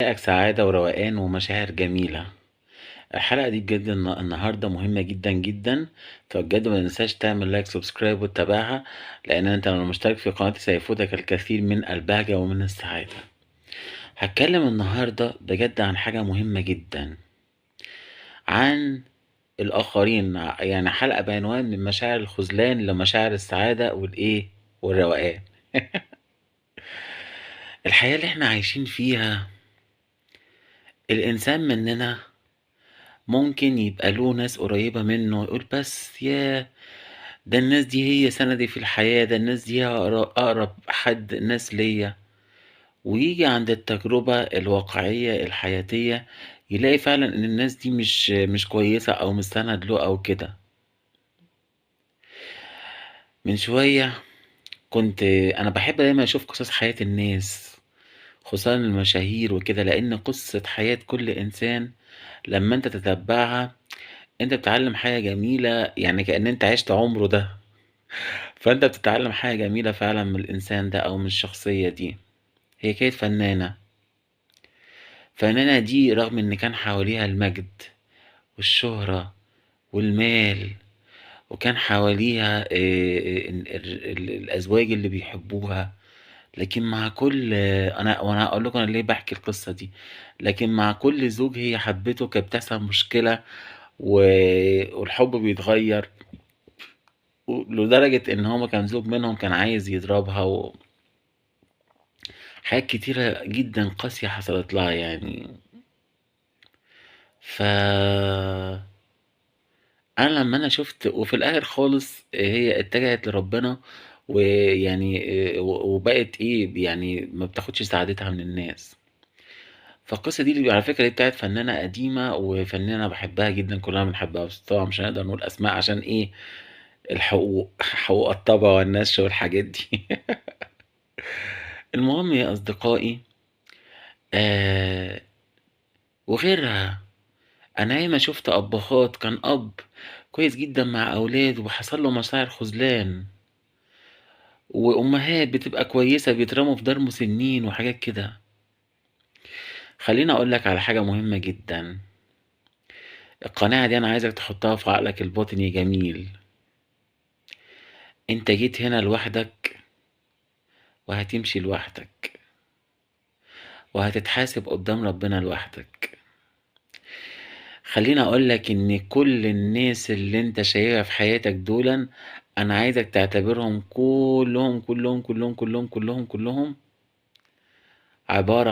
مساءك سعادة وروقان ومشاعر جميلة. الحلقة دي بجد النهاردة مهمة جدا جدا، فبجد ما تنساش تعمل like subscribe وتتابعها، لأن أنت لو مشترك في قناتي سيفوتك الكثير من البهجة ومن السعادة. هتكلم النهاردة بجد عن حاجة مهمة جدا، عن الآخرين، يعني حلقة بعنوان من مشاعر الخذلان لمشاعر السعادة والإيه والروقان. الحياة اللي احنا عايشين فيها الإنسان مننا ممكن يبقى له ناس قريبة منه يقول بس يا ده الناس دي هي سندي في الحياة، ده الناس دي هي أقرب حد ناس ليا، ويجي عند التجربة الواقعية الحياتية يلاقي فعلا إن الناس دي مش كويسة أو مش سند له أو كده. من شوية كنت أنا بحب دايما أشوف قصص حياة الناس، خصوصا المشاهير وكده، لأن قصة حياة كل إنسان لما أنت تتبعها أنت بتتعلم حاجة جميلة، يعني كأن أنت عشت عمره ده، فأنت بتتعلم حاجة جميلة فعلا من الإنسان ده أو من الشخصية دي. هي كانت فنانة، فنانة دي رغم إن كان حواليها المجد والشهرة والمال، وكان حواليها الأزواج اللي بيحبوها، لكن مع كل، أنا وأنا هقول لكم أنا ليه بحكي القصة دي، لكن مع كل زوج هي حبته كانت بتحصل مشكلة والحب بيتغير، لدرجة إن هما كان زوج منهم كان عايز يضربها حاجات كتيرة جدا قاسية حصلت لها يعني. ف أنا لما أنا شفت، وفي الآخر خالص هي اتجهت لربنا، وبقت إيه يعني ما بتاخدش سعادتها من الناس. فالقصة دي اللي على فكرة دي بتاعت فنانة قديمة وفنانة بحبها جدا، كلنا بنحبها، بس طبعا مش هنقدر نقول أسماء عشان إيه الحقوق، حقوق الطبع والنشر والحاجات دي. المهم يا أصدقائي، وغيرها، أنا ياما شفت أبهات كان أب كويس جدا مع أولاده وحصل له مشاعر خذلان، وأمهات بتبقى كويسة بيترموا في دار مسنين وحاجات كده. خليني أقول لك على حاجة مهمة جدا، القناعة دي أنا عايزك تحطها في عقلك الباطني يا جميل. أنت جيت هنا لوحدك وهتمشي لوحدك وهتتحاسب قدام ربنا لوحدك. خليني أقول لك إن كل الناس اللي أنت شايفها في حياتك دولا أنا عايزك تعتبرهم كلهم كلهم كلهم كلهم كلهم كلهم عبارة